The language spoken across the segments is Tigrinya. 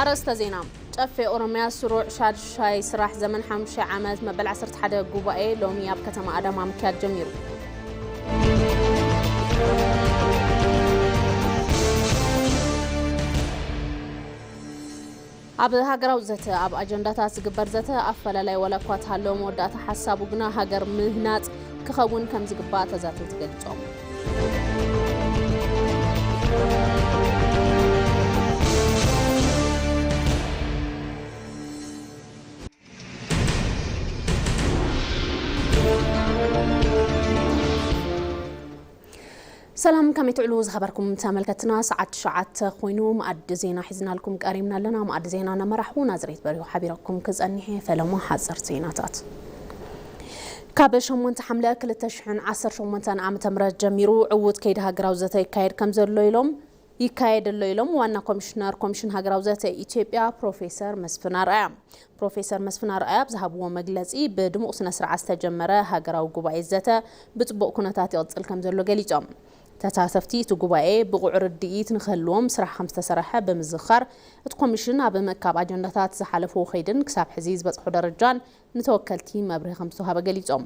ኣርእስተ ዜና። ጨፌ ኦሮሚያ ስሩዕ ሻድሻይ ስራሕ ዘመን ሓሙሻይ ዓመት መበል ዓሰርተ ሓደ ጉባኤ ሎሚ ኣብ ከተማ ኣዳማ ምክያድ ጀሚሩ። ኣብ ሃገራዊ ዘተ፣ ኣብ ኣጀንዳታት ዝግበር ዘተ ኣፈላላይ ዋላ እኳ ተሃለወ፣ መወዳእታ ሓሳቡ ግና ሃገር ምህናጽ ክኸውን ከም ዝግባእ ተዛተይቲ ገሊጾም። ሰላም፣ ከመይ ትውዕሉ ዝኸበርኩም ተመልከትና? ሰዓት ትሽዓተ ኮይኑ፣ መኣዲ ዜና ሒዝናልኩም ቀሪብና ኣለና። መኣዲ ዜና እናመራሕኹ ናዝሬት በሪሁ ሓቢረኩም ክጸንሕ እየ። ፈለማ ሓጸርቲ ዜናታት። ካብ ሸሞንተ ሓምለ ክልተ ሽሕን ዓሰርተ ሸሞንተን ዓመተ ምህረት ጀሚሩ ዕዉት ከይዲ ሃገራዊ ዘተ ይካየድ ከም ዘሎ ኢሎም፣ ይካየድ ኣሎ ኢሎም ዋና ኮሚሽነር ኮሚሽን ሃገራዊ ዘተ ኢትዮጵያ ፕሮፌሰር መስፍን ኣርኣያ። ፕሮፌሰር መስፍን ኣርኣያ ኣብ ዝሃብዎ መግለጺ፣ ብድሙቕ ስነ ስርዓት ዝተጀመረ ሃገራዊ ጉባኤ ዘተ ብጽቡቕ ኩነታት ይቕጽል ከም ዘሎ ገሊጾም። ተሳተፍቲ እቲ ጉባኤ ብቑዕ ርድኢት ንክህልዎም ስራሕ ከም ዝተሰርሐ ብምዝኻር፣ እቲ ኮሚሽን ኣብ ምእካብ ኣጀንዳታት ዝሓለፎ ከይድን ክሳብ ሕዚ ዝበጽሖ ደረጃን ንተወከልቲ መብርሂ ከም ዝተዋሃበ ገሊጾም።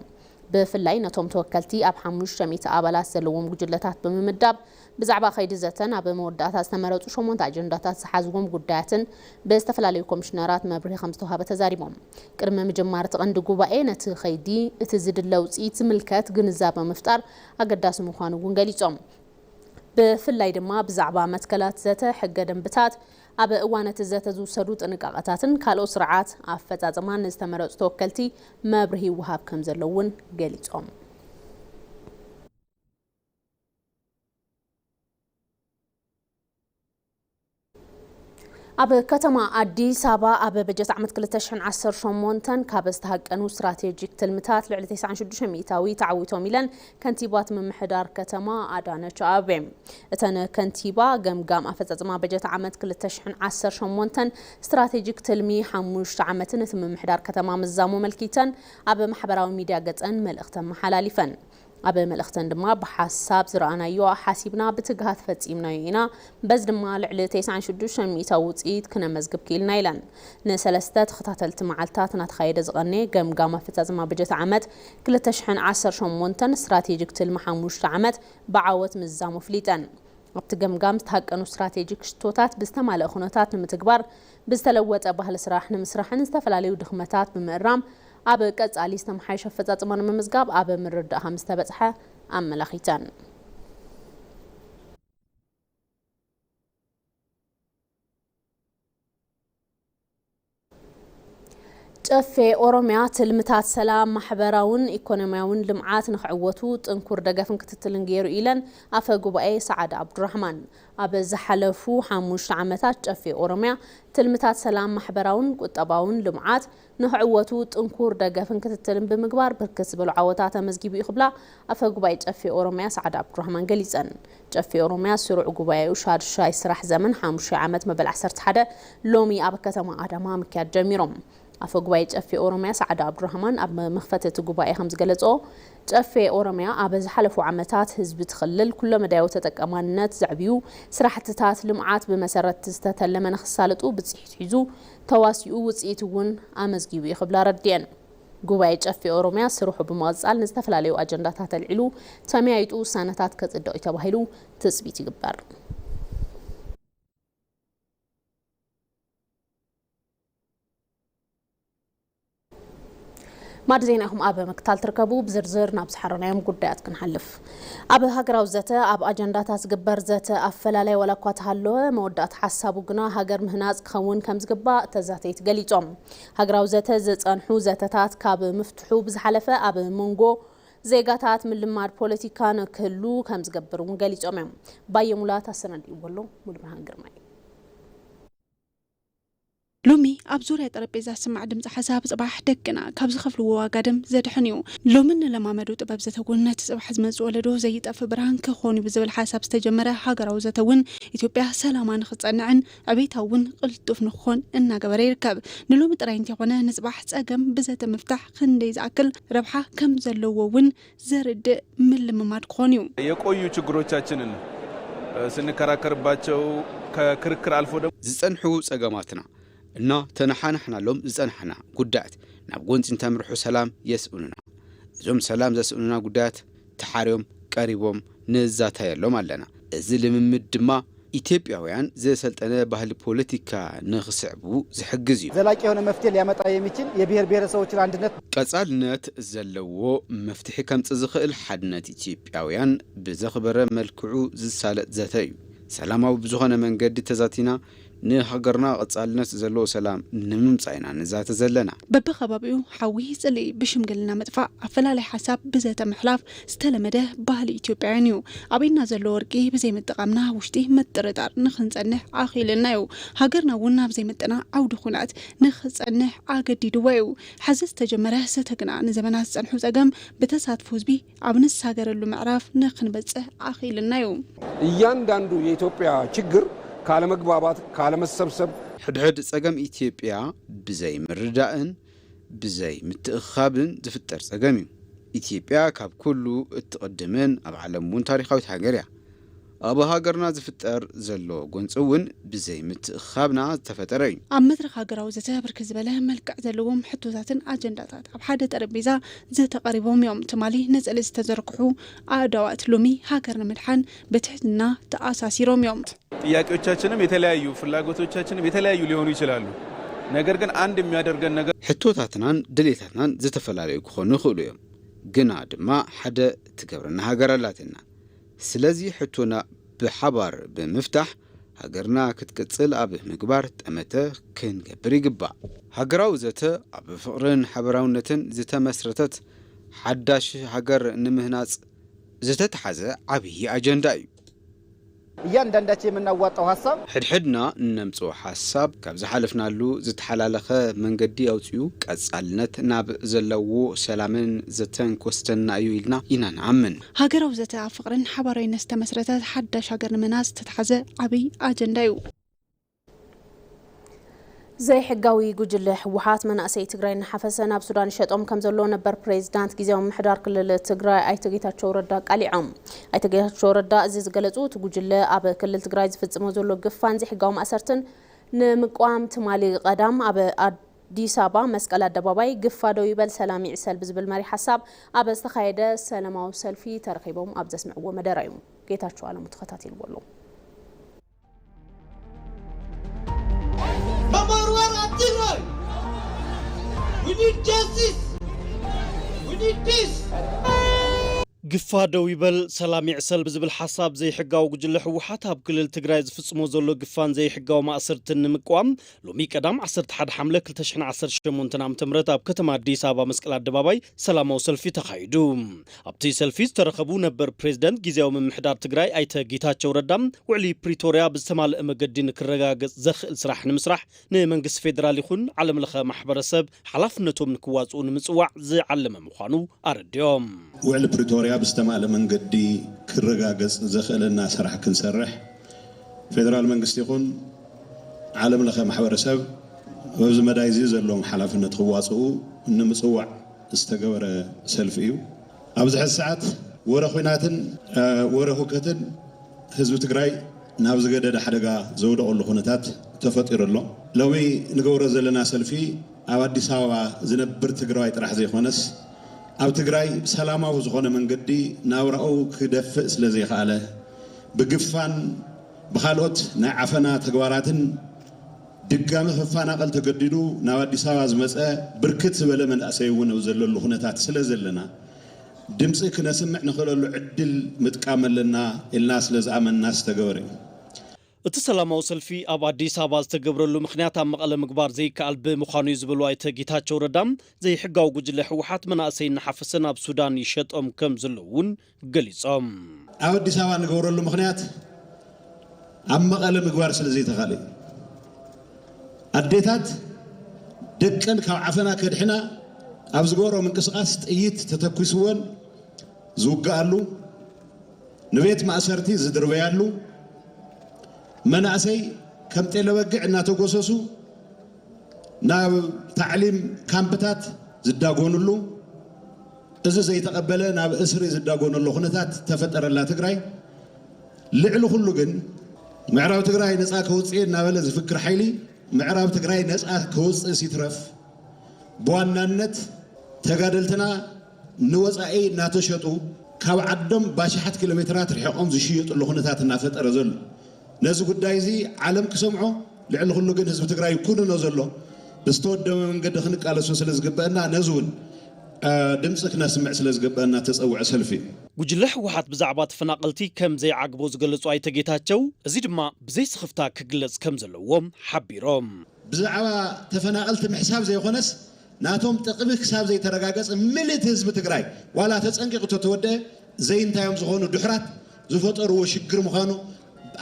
ብፍላይ ነቶም ተወከልቲ ኣብ ሓሙሽተ ሚእቲ ኣባላት ዘለዎም ጉጅለታት ብምምዳብ፣ ብዛዕባ ከይዲ ዘተን ኣብ መወዳእታ ዝተመረጹ ሸሞንተ ኣጀንዳታት ዝሓዝዎም ጉዳያትን ብዝተፈላለዩ ኮሚሽነራት መብርሂ ከም ዝተዋሃበ ተዛሪቦም። ቅድሚ ምጅማር እቲ ቀንዲ ጉባኤ፣ ነቲ ከይዲ እቲ ዝድለ ውጽኢት ዝምልከት ግንዛበ ምፍጣር ኣገዳሲ ምዃኑ እውን ገሊጾም። ብፍላይ ድማ ብዛዕባ መትከላት ዘተ፣ ሕገ ደንብታት፣ ኣብ እዋን እቲ ዘተ ዝውሰዱ ጥንቃቐታትን ካልኦት ስርዓት ኣፈጻጽማን ንዝተመረጹ ተወከልቲ መብርሂ ይወሃብ ከም ዘሎ እውን ገሊጾም። ኣብ ከተማ ኣዲስ ኣበባ ኣብ በጀት ዓመት ክልተ ሽሕን ዓሰርተ ሸሞንተን ካብ ዝተሃቀኑ ስትራቴጂክ ትልምታት ልዕሊ ተስዓን ሽዱሽተ ሚእታዊ ተዓዊቶም ኢለን ከንቲባ እቲ ምምሕዳር ከተማ ኣዳነች ኣቤቤ። እተን ከንቲባ ገምጋም ኣፈጻጽማ በጀት ዓመት ክልተ ሽሕን ዓሰርተ ሸሞንተን ስትራቴጂክ ትልሚ ሓሙሽተ ዓመትን እቲ ምምሕዳር ከተማ ምዛሙ ኣመልኪተን ኣብ ማሕበራዊ ሚድያ ገጸን መልእኽቲ ኣመሓላሊፈን። ኣብ መልእኽተን ድማ፣ ብሓሳብ ዝረኣናዮ ሓሲብና ብትግሃት ፈጺምናዮ ኢና፣ በዚ ድማ ልዕሊ ተስዓን ሽዱሽተ ሚእታዊ ውጽኢት ክነመዝግብ ክኢልና ኢለን። ንሰለስተ ተኸታተልቲ መዓልታት እናተኻየደ ዝቐነየ ገምጋም ኣፈጻጽማ በጀት ዓመት ክልተ ሽሕን ዓሰርተ ሸሞንተን ስትራቴጂክ ትልሚ ሓሙሽተ ዓመት ብዓወት ምዝዛሙ ኣፍሊጠን። ኣብቲ ገምጋም ዝተሃቀኑ ስትራቴጂክ ሽቶታት ብዝተማልአ ኩነታት ንምትግባር፣ ብዝተለወጠ ባህሊ ስራሕ ንምስራሕን ዝተፈላለዩ ድኽመታት ብምእራም ኣብ ቀጻሊ ዝተመሓየሸ ኣፈጻጽማ ንምምዝጋብ ኣብ ምርድዳእ ከም ዝተበጽሐ ኣመላኺተን። ጨፌ ኦሮሚያ ትልምታት ሰላም፣ ማሕበራውን ኢኮኖሚያውን ልምዓት ንኽዕወቱ ጥንኩር ደገፍን ክትትልን ገይሩ ኢለን ኣፈ ጉባኤ ሰዓድ ኣብዱራህማን። ኣብ ዝሓለፉ ሓሙሽተ ዓመታት ጨፌ ኦሮሚያ ትልምታት ሰላም፣ ማሕበራውን ቁጠባውን ልምዓት ንኽዕወቱ ጥንኩር ደገፍን ክትትልን ብምግባር ብርክት ዝበሉ ዓወታት ኣመዝጊቡ እዩ ክብላ ኣፈ ጉባኤ ጨፌ ኦሮሚያ ሰዓድ ኣብዱራህማን ገሊጸን። ጨፌ ኦሮሚያ ስሩዕ ጉባኤኡ ሻድሻይ ስራሕ ዘመን ሓሙሻይ ዓመት መበል ዓሰርተ ሓደ ሎሚ ኣብ ከተማ ኣዳማ ምክያድ ጀሚሮም። ኣፈ ጉባኤ ጨፌ ኦሮሚያ ሰዓድ ኣብዱራህማን ኣብ መኽፈቲ እቲ ጉባኤ ከም ዝገለጾ፣ ጨፌ ኦሮሚያ ኣብ ዝሓለፉ ዓመታት ህዝቢ እቲ ክልል ኩለ መዳያዊ ተጠቃማነት ዘዕብዩ ስራሕትታት ልምዓት ብመሰረት ዝተተለመ ንክሳለጡ ብፅሒት ሒዙ ተዋሲኡ ውፅኢት እውን ኣመዝጊቡ እዩ ክብላ ኣረዲአን። ጉባኤ ጨፌ ኦሮሚያ ስርሑ ብምቕፃል ንዝተፈላለዩ ኣጀንዳታት ኣልዒሉ ተመያይጡ ውሳነታት ከፅድቕ እዩ ተባሂሉ ትፅቢት ይግበር። ማዕዲ ዜና ኢኹም ኣብ ምክታል ትርከቡ። ብዝርዝር ናብ ዝሓረናዮም ጉዳያት ክንሓልፍ። ኣብ ሃገራዊ ዘተ፣ ኣብ ኣጀንዳታት ዝግበር ዘተ ኣፈላላይ ዋላ እኳ ተሃለወ፣ መወዳእታ ሓሳቡ ግና ሃገር ምህናጽ ክኸውን ከም ዝግባእ ተዛተይቲ ገሊጾም። ሃገራዊ ዘተ ዝጸንሑ ዘተታት ካብ ምፍትሑ ብዝሓለፈ ኣብ መንጎ ዜጋታት ምልማድ ፖለቲካ ንክህሉ ከም ዝገብር እውን ገሊጾም እዮም። ባየ ሙላት ኣሰናዲእዎ ኣሎ፣ ሙሉ ብርሃን ግርማይ። ሎሚ ኣብ ዙርያ ጠረጴዛ ዝስማዕ ድምፂ ሓሳብ፣ ጽባሕ ደቅና ካብ ዝኸፍልዎ ዋጋ ደም ዘድሕን እዩ። ሎሚ እንለማመዶ ጥበብ ዘተውን ነቲ ጽባሕ ዝመጽእ ወለዶ ዘይጠፍእ ብርሃን ክኾን እዩ ብዝብል ሓሳብ ዝተጀመረ ሃገራዊ ዘተውን፣ ኢትዮጵያ ሰላማ ንኽጸንዕን ዕቤታ እውን ቅልጡፍ ንክኾን እናገበረ ይርከብ። ንሎሚ ጥራይ እንተይኮነ፣ ንጽባሕ ጸገም ብዘተ ምፍታሕ ክንደይ ዝኣክል ረብሓ ከም ዘለዎ እውን ዘርድእ ምልምማድ ክኾን እዩ። የቆዩ ችግሮቻችንን ስንከራከርባቸው፣ ከክርክር አልፎ ደግሞ ዝጸንሑ ጸገማትና እና ተነሓናሕናሎም ዝጸናሕና ጉዳያት ናብ ጎንጺ እንተምርሑ ሰላም የስእኑና። እዞም ሰላም ዘስእኑና ጉዳያት ተሓርዮም ቀሪቦም ንዛተየሎም ኣለና። እዚ ልምምድ ድማ ኢትዮጵያውያን ዘሰልጠነ ባህሊ ፖለቲካ ንኽስዕቡ ዝሕግዝ እዩ። ዘላቂ የሆነ መፍትሄ ሊያመጣ የሚችል የብሔር ብሔረሰቦችን አንድነት ቀጻልነት ዘለዎ መፍትሒ ከምጽእ ዝኽእል ሓድነት ኢትዮጵያውያን ብዘኽበረ መልክዑ ዝሳለጥ ዘተ እዩ። ሰላማዊ ብዝኾነ መንገዲ ተዛቲና ንሃገርና ቀጻልነት ዘለዎ ሰላም ንምምጻእ ኢና ንዛተ ዘለና። በብኸባቢኡ ሓዊ ጽልኢ ብሽምግልና ምጥፋእ፣ ኣፈላላይ ሓሳብ ብዘተ ምሕላፍ ዝተለመደ ባህሊ ኢትዮጵያውያን እዩ። ኣብ ኢድና ዘሎ ወርቂ ብዘይምጥቃምና ውሽጢ ምጥርጣር ንኽንጸንሕ ኣኽኢሉና እዩ። ሃገርና እውን ናብ ዘይምጥና ዓውዲ ኹናት ንኽጸንሕ ኣገዲድዎ እዩ። ሕዚ ዝተጀመረ ዘተ ግና ንዘመናት ዝጸንሑ ጸገም ብተሳትፎ ህዝቢ ኣብ ንሳገረሉ ምዕራፍ ንኽንበጽሕ ኣኽኢሉና እዩ። እያንዳንዱ የኢትዮጵያ ችግር ካለመግባባት፣ ካለመሰብሰብ፣ ሕድሕድ ጸገም ኢትዮጵያ ብዘይ ምርዳእን ብዘይ ምትእኻብን ዝፍጠር ጸገም እዩ። ኢትዮጵያ ካብ ኩሉ እትቕድምን ኣብ ዓለም እውን ታሪኻዊት ሃገር እያ። ኣብ ሃገርና ዝፍጠር ዘሎ ጎንጺ እውን ብዘይ ምትእኻብና ዝተፈጠረ እዩ። ኣብ መድረኽ ሃገራዊ ዘተ ብርክት ዝበለ መልክዕ ዘለዎም ሕቶታትን ኣጀንዳታት ኣብ ሓደ ጠረጴዛ ዘተ ቀሪቦም እዮም። ትማሊ ንጽሊ ዝተዘርግሑ ኣእዳዋት ሎሚ ሃገር ንምድሓን ብትሕትና ተኣሳሲሮም እዮም። ጥያቄዎቻችንም የተለያዩ፣ ፍላጎቶቻችንም የተለያዩ ሊሆኑ ይችላሉ። ነገር ግን አንድ የሚያደርገን ነገር ሕቶታትናን ድሌታትናን ዝተፈላለዩ ክኾኑ ይኽእሉ እዮም፣ ግና ድማ ሓደ እትገብረና ሃገር ኣላትና። ስለዚ ሕቶና ብሓባር ብምፍታሕ ሃገርና ክትቅጽል ኣብ ምግባር ጠመተ ክንገብር ይግባእ። ሃገራዊ ዘተ ኣብ ፍቕርን ሓበራውነትን ዝተመስረተት ሓዳሽ ሃገር ንምህናጽ ዝተትሓዘ ዓብዪ ኣጀንዳ እዩ። እያንዳንዳችን የምናዋጣው ሀሳብ ሕድሕድና እነምጽኦ ሓሳብ ካብ ዝሓለፍናሉ ዝተሓላለኸ መንገዲ ኣውጺኡ ቀጻልነት ናብ ዘለዎ ሰላምን ዘተን ክወስደና እዩ ኢልና ኢና ንኣምን። ሃገራዊ ዘተ ኣብ ፍቕርን ሓባራዊነት ዝተመስረተ ሓዳሽ ሃገር ንምህናጽ ዝተትሓዘ ዓብይ ኣጀንዳ እዩ። ዘይሕጋዊ ጉጅለ ህወሓት መናእሰይ ትግራይ እናሓፈሰ ናብ ሱዳን ይሸጦም ከምዘሎ ነበር ፕሬዚዳንት ግዚያዊ ምምሕዳር ክልል ትግራይ ኣይተ ጌታቸው ረዳ ኣቃሊዖም። ኣይተ ጌታቸው ረዳ እዚ ዝገለፁ እቲ ጉጅለ ኣብ ክልል ትግራይ ዝፍፅሞ ዘሎ ግፋን ዘይሕጋዊ ማእሰርትን ንምቅዋም ትማሊ ቀዳም ኣብ ኣዲስ ኣበባ መስቀል ኣደባባይ ግፋ ደው ይበል ሰላም ይዕሰል ብዝብል መሪሕ ሓሳብ ኣብ ዝተኻየደ ሰለማዊ ሰልፊ ተረኺቦም ኣብ ዘስምዕዎ መደረ እዩ። ጌታቸው ኣለሙ ተኸታቲልዎ ኣሎ። መመርወር ኣብ ትግራይ! We need justice! We need peace! ግፋ ደው ይበል ሰላም ይዕሰል ብዝብል ሓሳብ ዘይሕጋዊ ጉጅለ ህወሓት ኣብ ክልል ትግራይ ዝፍፅሞ ዘሎ ግፋን ዘይሕጋዊ ማእሰርትን ንምቅዋም ሎሚ ቀዳም ዓሰርተ ሓደ ሓምለ ክልተ ሽሕን ዓሰርተ ሸሞንተን ዓመተ ምህረት ኣብ ከተማ ኣዲስ ኣበባ መስቀል ኣደባባይ ሰላማዊ ሰልፊ ተኻይዱ። ኣብቲ ሰልፊ ዝተረኸቡ ነበር ፕሬዝደንት ግዝያዊ ምምሕዳር ትግራይ ኣይተ ጌታቸው ረዳ ውዕሊ ፕሪቶርያ ብዝተማልአ መገዲ ንክረጋገፅ ዘኽእል ስራሕ ንምስራሕ ንመንግስቲ ፌዴራል ይኹን ዓለም ለኸ ማሕበረሰብ ሓላፍነቶም ንክዋፅኡ ንምፅዋዕ ዝዓለመ ምዃኑ ኣረዲኦም። ውዕሊ ፕሪቶርያ ብዝተማልአ መንገዲ ክረጋገፅ ዘኽእለና ስራሕ ክንሰርሕ ፌደራል መንግስቲ ይኹን ዓለም ለኸ ማሕበረሰብ በዚ መዳይ እዚ ዘለዎም ሓላፍነት ክዋፅኡ ንምፅዋዕ ዝተገበረ ሰልፊ እዩ። ኣብዚ ሕዚ ሰዓት ወረ ኹናትን ወረ ሁከትን ህዝቢ ትግራይ ናብ ዝገደደ ሓደጋ ዘውደቐሉ ኩነታት ተፈጢሩ ኣሎ። ሎሚ ንገብሮ ዘለና ሰልፊ ኣብ ኣዲስ ኣበባ ዝነብር ትግራዋይ ጥራሕ ዘይኮነስ ኣብ ትግራይ ሰላማዊ ዝኾነ መንገዲ ናብራኡ ክደፍእ ስለዘይኸኣለ ብግፋን ብኻልኦት ናይ ዓፈና ተግባራትን ድጋሚ ክፈናቐል ተገዲዱ ናብ ኣዲስ ኣበባ ዝመፀ ብርክት ዝበለ መንእሰይ እውን ኣብ ዘለሉ ኩነታት ስለ ዘለና ድምፂ ክነስምዕ ንኽእለሉ ዕድል ምጥቃም ኣለና ኢልና ስለ ዝኣመንና ዝተገበረ እዩ። እቲ ሰላማዊ ሰልፊ ኣብ ኣዲስ ኣበባ ዝተገብረሉ ምኽንያት ኣብ መቐለ ምግባር ዘይከኣል ብምዃኑ እዩ ዝበሉ ኣይተ ጌታቸው ረዳ፣ ዘይሕጋዊ ጉጅለ ህወሓት መናእሰይ እናሓፈሰ ናብ ሱዳን ይሸጦም ከም ዘለዉ እውን ገሊፆም። ኣብ ኣዲስ ኣበባ ንገብረሉ ምኽንያት ኣብ መቐለ ምግባር ስለ ዘይተኻለ እዩ። ኣዴታት ደቀን ካብ ዓፈና ከድሕና ኣብ ዝገብርኦ ምንቅስቓስ ጥይት ተተኲስወን ዝውግኣሉ፣ ንቤት ማእሰርቲ ዝድርበያሉ፣ መናእሰይ ከም ጤለ በጊዕ እናተጎሰሱ ናብ ታዕሊም ካምፕታት ዝዳጎንሉ፣ እዚ ዘይተቐበለ ናብ እስሪ ዝዳጎነሉ ኩነታት ተፈጠረላ ትግራይ። ልዕሊ ኩሉ ግን ምዕራብ ትግራይ ነፃ ከውፅእ እናበለ ዝፍክር ሓይሊ ምዕራብ ትግራይ ነፃ ከውፅእ ሲትረፍ ብዋናነት ተጋደልትና ንወፃኢ እናተሸጡ ካብ ዓዶም ባሽሓት ኪሎ ሜትራት ርሒቖም ዝሽየጥሉ ኩነታት እናፈጠረ ዘሎ ነዚ ጉዳይ እዚ ዓለም ክሰምዖ ልዕሊ ኩሉ ግን ህዝቢ ትግራይ ይኩንኖ ዘሎ ብዝተወደበ መንገዲ ክንቃለሶ ስለ ዝግበአና ነዚ እውን ድምፂ ክነስምዕ ስለ ዝግበአና ተፀውዐ ሰልፊ እዩ። ጉጅለ ህወሓት ብዛዕባ ተፈናቐልቲ ከም ዘይዓግቦ ዝገለጹ ኣይተ ጌታቸው፣ እዚ ድማ ብዘይ ስኽፍታ ክግለጽ ከም ዘለዎ ሓቢሮም። ብዛዕባ ተፈናቐልቲ ምሕሳብ ዘይኾነስ ናቶም ጥቕሚ ክሳብ ዘይተረጋገጸ ምልእቲ ህዝቢ ትግራይ ዋላ ተጸንቂቑ ተተወደአ ዘይንታዮም ዝኾኑ ድሑራት ዝፈጠርዎ ሽግር ምዃኑ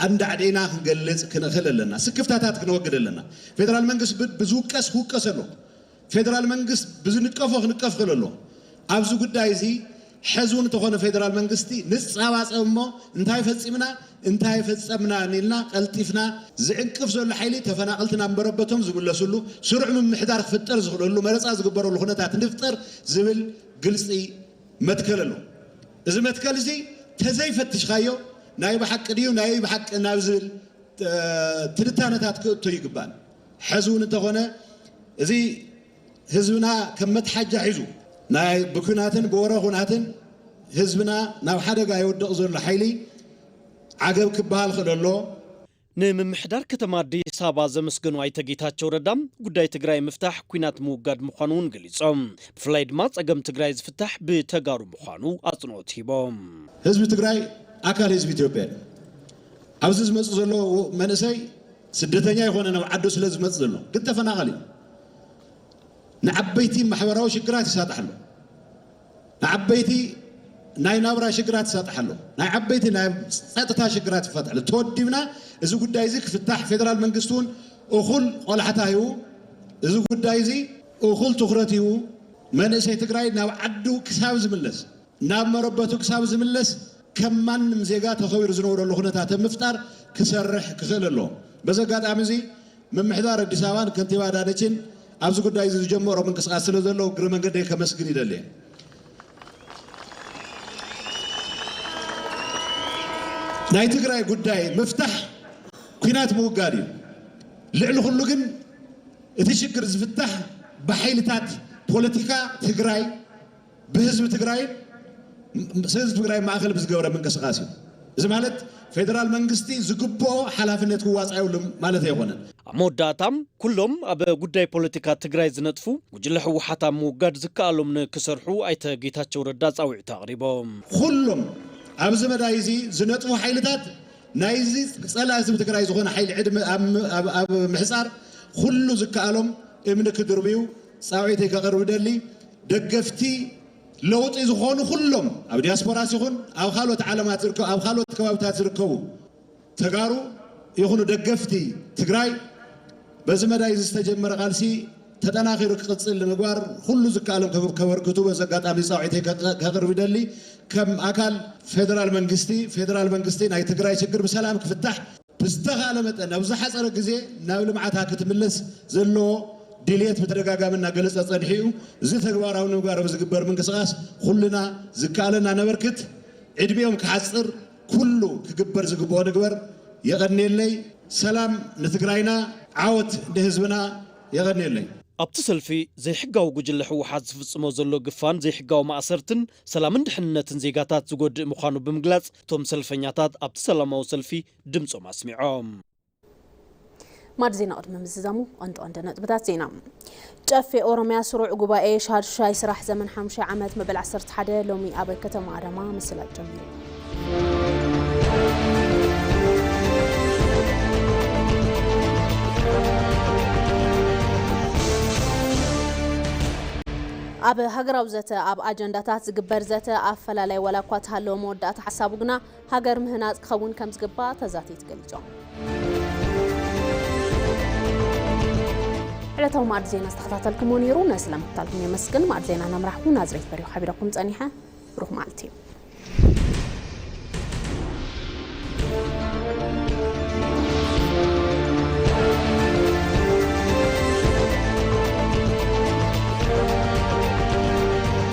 ኣንዳዕዲና ክንገልጽ ክንኽእል ኣለና። ስክፍታታት ክነወግድ ኣለና። ፌደራል መንግስቲ ብዝውቀስ ክውቀስ ኣሎ። ፌደራል መንግስት ብዝንቀፎ ክንቀፍ ክእል ኣሎ። ኣብዚ ጉዳይ እዚ ሕዚ እውን እንተኾነ ፌደራል መንግስቲ ንፃባፀብ እሞ እንታይ ፈፂምና እንታይ ፈፀምና ኢልና ቀልጢፍና ዝዕንቅፍ ዘሎ ሓይሊ ተፈናቐልቲ ናብ መረበቶም ዝምለስሉ ስሩዕ ምምሕዳር ክፍጠር ዝኽእለሉ መረፃ ዝግበረሉ ኩነታት ንፍጠር ዝብል ግልፂ መትከል ኣሎ። እዚ መትከል እዚ ተዘይፈትሽካዮ ናይ ብሓቂ ድዩ ናይ ብሓቂ ናብ ዝብል ትንታነታት ክእቶ ይግባል። ሕዚ እውን እንተኾነ እዚ ህዝብና ከም መትሓጃ ሒዙ ናይ ብኩናትን ብወረ ኩናትን ህዝብና ናብ ሓደጋ የወድቕ ዘሎ ሓይሊ ዓገብ ክበሃል ክእል ኣሎ። ንምምሕዳር ከተማ ኣዲስ ኣበባ ዘመስገኑ ኣይተ ጌታቸው ረዳ ጉዳይ ትግራይ ምፍታሕ ኲናት ምውጋድ ምዃኑ እውን ገሊጾም። ብፍላይ ድማ ጸገም ትግራይ ዝፍታሕ ብተጋሩ ምዃኑ ኣጽንኦት ሂቦም። ህዝቢ ትግራይ ኣካል ህዝቢ ኢትዮጵያ እዩ። ኣብዚ ዝመጽእ ዘሎ መንእሰይ ስደተኛ ይኾነ ናብ ዓዱ ስለ ዝመጽእ ዘሎ ግን ተፈናቐል እዩ። ንዓበይቲ ማሕበራዊ ሽግራት ይሳጣሕ ኣሎ። ንዓበይቲ ናይ ናብራ ሽግራት ይሳጣሕ ኣሎ። ናይ ዓበይቲ ናይ ፀጥታ ሽግራት ይፋታሕ ኣሎ። ተወዲብና እዚ ጉዳይ እዚ ክፍታሕ ፌደራል መንግስቲ እውን እኹል ቆላሕታ ሂቡ እዚ ጉዳይ እዚ እኹል ትኹረት ሂቡ መንእሰይ ትግራይ ናብ ዓዱ ክሳብ ዝምለስ ናብ መረበቱ ክሳብ ዝምለስ ከም ማንም ዜጋ ተኸቢሩ ዝነብረሉ ኩነታት ምፍጣር ክሰርሕ ክኽእል ኣለዎ። በዚ ኣጋጣሚ እዚ ምምሕዳር ኣዲስ ኣበባን ከንቲባ ኣዳነችን ኣብዚ ጉዳይ እዚ ዝጀመሮ ምንቅስቃስ ስለ ዘሎ እግረ መንገደይ ከመስግን ይደሊ። ናይ ትግራይ ጉዳይ ምፍታሕ ኲናት ምውጋድ እዩ። ልዕሊ ኩሉ ግን እቲ ሽግር ዝፍታሕ ብሓይልታት ፖለቲካ ትግራይ ብህዝቢ ትግራይን ህዝቢ ትግራይ ማእኸል ብዝገበረ ምንቅስቃስ እዩ። እዚ ማለት ፌደራል መንግስቲ ዝግብኦ ሓላፍነት ክዋፃእ የብሉም ማለት ኣይኮነን። ኣብ መወዳእታ ኩሎም ኣብ ጉዳይ ፖለቲካ ትግራይ ዝነጥፉ ጉጅለ ህወሓት ኣብ ምውጋድ ዝከኣሎም ንክሰርሑ ኣይተ ጌታቸው ረዳ ፃውዒት ኣቕሪቦም። ኩሎም ኣብዚ መዳይ እዚ ዝነጥፉ ሓይልታት ናይዚ ፀላኢ ህዝቢ ትግራይ ዝኾነ ሓይሊ ዕድመ ኣብ ምሕፃር ኩሉ ዝከኣሎም እምኒ ክድርብዩ ፃውዒተይ ከቕርብ ደሊ። ደገፍቲ ለውጢ ዝኾኑ ኩሎም ኣብ ዲያስፖራስ ይኹን ኣብ ካልኦት ዓለማት ዝርከቡ ኣብ ካልኦት ከባብታት ዝርከቡ ተጋሩ ይኹኑ ደገፍቲ ትግራይ በዚ መዳይ እዚ ዝተጀመረ ቃልሲ ተጠናኺሩ ክቕፅል ንምግባር ኩሉ ዝከኣሎም ከበርክቱ በዚ ኣጋጣሚ ፃውዒተይ ከቕርብ ይደሊ። ከም ኣካል ፌደራል መንግስቲ ፌደራል መንግስቲ ናይ ትግራይ ሽግር ብሰላም ክፍታሕ ብዝተኻለ መጠን ኣብ ዝሓፀረ ግዜ ናብ ልምዓታ ክትምለስ ዘለዎ ድልየት ብተደጋጋሚ እናገለፀ ፀኒሑ እዩ። እዚ ተግባራዊ ንምግባር ኣብ ዝግበር ምንቅስቃስ ኩልና ዝከኣለና ነበርክት። ዕድሚኦም ክሓፅር ኩሉ ክግበር ዝግብኦ ንግበር። የቐንየለይ። ሰላም ንትግራይና፣ ዓወት ንህዝብና። የቐንየለይ። ኣብቲ ሰልፊ ዘይሕጋዊ ጉጅለ ህወሓት ዝፍፅሞ ዘሎ ግፋን ዘይሕጋዊ ማእሰርትን ሰላምን ድሕንነትን ዜጋታት ዝጎድእ ምዃኑ ብምግላፅ እቶም ሰልፈኛታት ኣብቲ ሰላማዊ ሰልፊ ድምፆም ኣስሚዖም። ማድ ዜና ቅድሚ ምዝዛሙ ቀንዲ ቀንዲ ነጥብታት ዜና። ጨፌ ኦሮሚያ ስሩዕ ጉባኤ ሻዱሻይ ስራሕ ዘመን ሓሙሻይ ዓመት መበል ዓሰርተ ሓደ ሎሚ ኣብ ከተማ ኣዳማ ምስላጥ ጀሚሩ። ኣብ ሃገራዊ ዘተ ኣብ ኣጀንዳታት ዝግበር ዘተ ኣፈላላይ ዋላ እኳ ተሃለወ መወዳእታ ሓሳቡ ግና ሃገር ምህናፅ ክኸውን ከም ዝግባእ ተዛተይቲ ገሊፆም። ዕለታዊ ማዕድ ዜና ዝተኸታተልኩሞ ነይሩ። ነስለ ምክታልኩም የመስግን። ማዕድ ዜና እናምራሕኩ ናዝሬት በሪሁ ሓቢረኩም ፀኒሐ። ብሩኽ መዓልቲ።